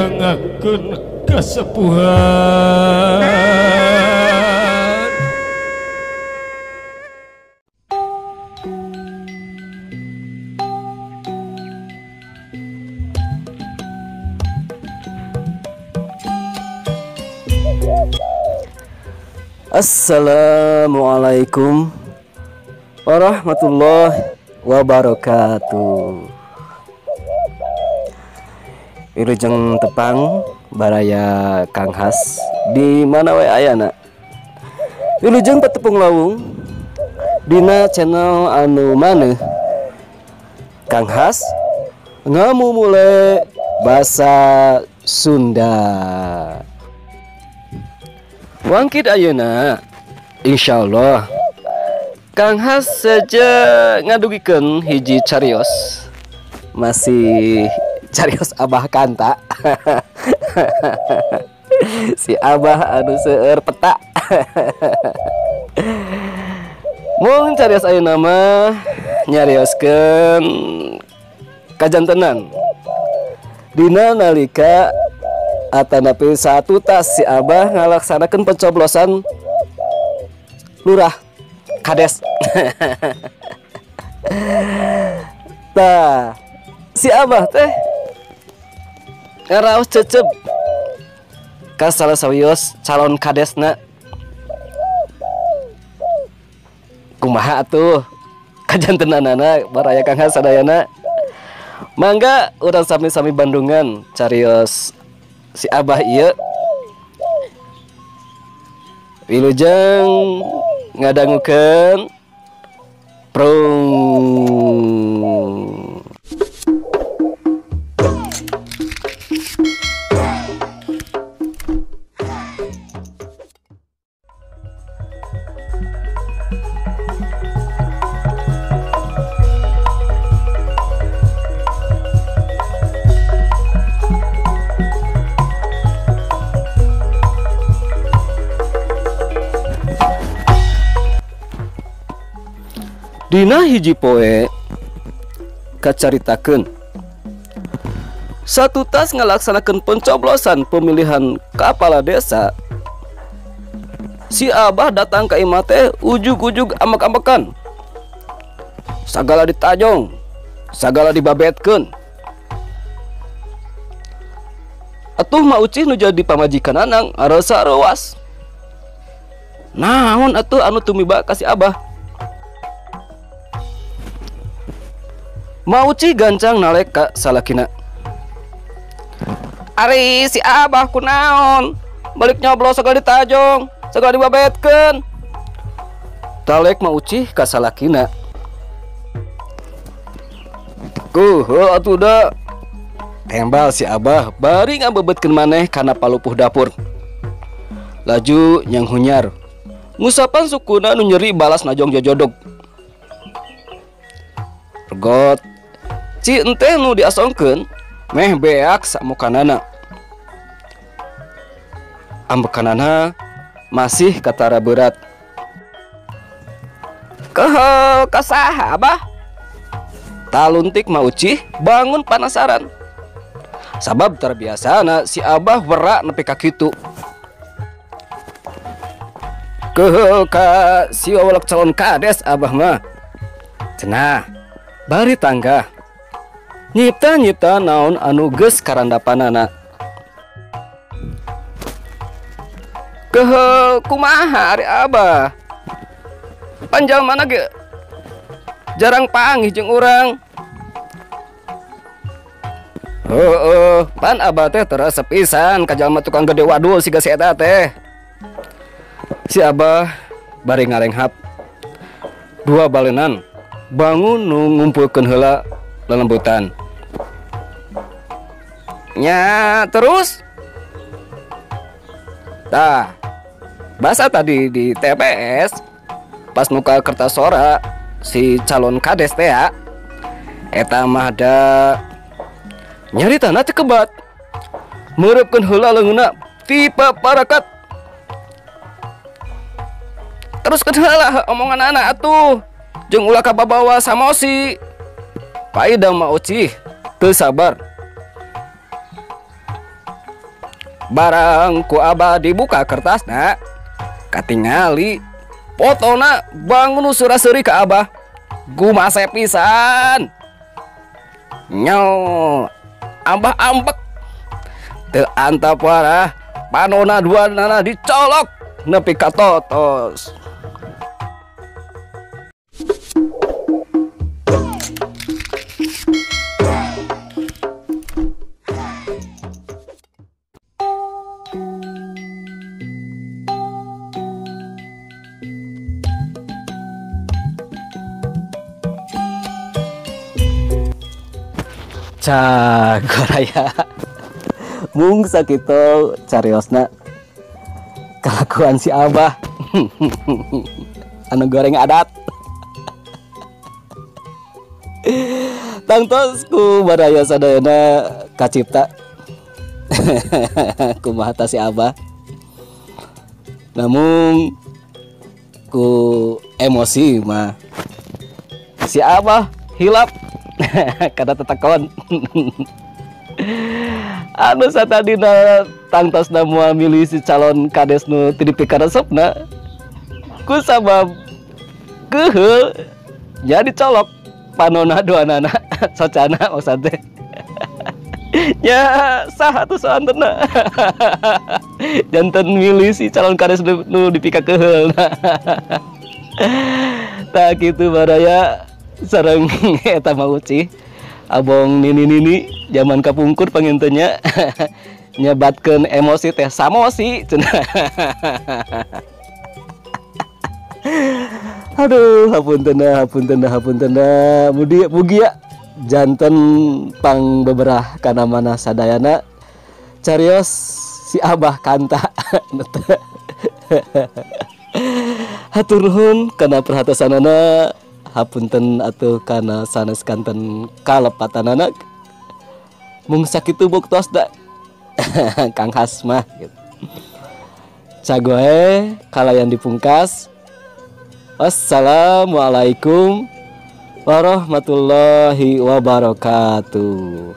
Ngadangakeun kasepuhan. Assalamualaikum warahmatullahi wabarakatuh. Wilujeng tepang baraya Kang Has di mana we ayana. Wilujeng patepung lawung dina channel anu maneh Kang Has ngamumule basa Sunda. Wangkit ayeuna insyaallah Kang Has saja ngadugikeun hiji carios, masih carios Abah Kanta. Si Abah anu seueur peta. Mung carios ayeuna mah nyarioskeun kajantenan dina nalika atanapi satu tas si Abah ngalaksanakeun pencoblosan lurah kades. Tah, si Abah teh ngaraos cecep ka salah sawios calon kadesna. Kumaha atuh kajantenanana baraya Kang Has sadayana. Mangga urang sami-sami Bandungan carios si Abah ieu. Wilujeng ngadangukeun prung. Dina hiji poe kacaritakeun satu tas ngalaksanakeun pencoblosan pemilihan kepala desa. Si Abah datang ka imah teh ujug-ujug ambek-ambekan, sagala ditajong, sagala dibabetkeun. Atuh Ma Ucih nu jadi pamajikanana ngarasa reuas. Naon atuh anu tumiba ka si Abah? Ma Ucih gancang nalek ka salakina. Ari si Abah kunaon balik nyoblos segala ditajong, segala dibabetkeun. Talek Ma Ucih ka salakina. Kuh atuh da. Tembal si Abah bari ngabebetkeun maneh kana palupuh dapur. Laju nyang hunyar. Ngusapan sukuna nu nyeri balas najong jojodog. Regot ci enteh nu diasongkeun meh beak samukanana. Ambekanana masih katara berat. Kehe kasaha Abah? Taluntik Ma Ucih bangun panasaran. Sabab terbiasana si Abah werak nepi ka kitu. Kehe ka si wawalak calon kades Abah mah. Cenah bari tangga nyipta-nyipta naon anu geus karandapanana. Kehe kumaha ari Abah? Panjang mana ge jarang panggih jeung urang. Heeh, pan Abah teh terasa pisan ka jalma tukang gede wadul siga si eta teh. Si Abah bari ngarenghap dua balenan bangun nu ngumpulkeun heula lelembutan. Nya terus tah basa tadi di TPS pas muka kertas sora si calon kades teh ya, eta mah da nyaritana teu kebat meureupkeun heula leungeunna tipe parakat. Teruskeun heula omongan anak atuh jeung ulah kababawa samosi. Paida Ma Ucih teu sabar. Barang ku Abah dibuka kertasna, katingali fotona bangun sura-seri ka Abah. Gumase pisan. Nyel, Abah ambek. Teu antap warah, panona dua nana dicolok nepi ka totos. Cagoraya mung sakitu cariosna kelakuan si Abah anu goreng adat. Tangtos ku baraya sadayana kacipta kumaha ta si Abah, namun ku emosi mah si Abah hilap kada tetekon. Anu satadina tangtosna moal milih si calon kades nu teu dipikaresepna ku sabab keuheul jadi colok panona duanana socana maksud teh. Ya sah atuh soantenna janten milih si calon kades nu dipikakeheulna. Tah kitu baraya sareng eta mah ucih abong nini-nini zaman kapungkur pangintennya nyebatkeun emosi teh samosi cenah. Aduh, hapunten hapunten hapunten mudi mugia janten pang beberah kana mana sadayana carios si Abah kanta. Hatur nuhun kana perhatosanana, hapunten atuh kana sanes kanten kalepatanana. Mung sakitu buktos da Kang Hasmah gitu. Cagoe kalayan dipungkas. Wassalamualaikum warahmatullahi wabarakatuh.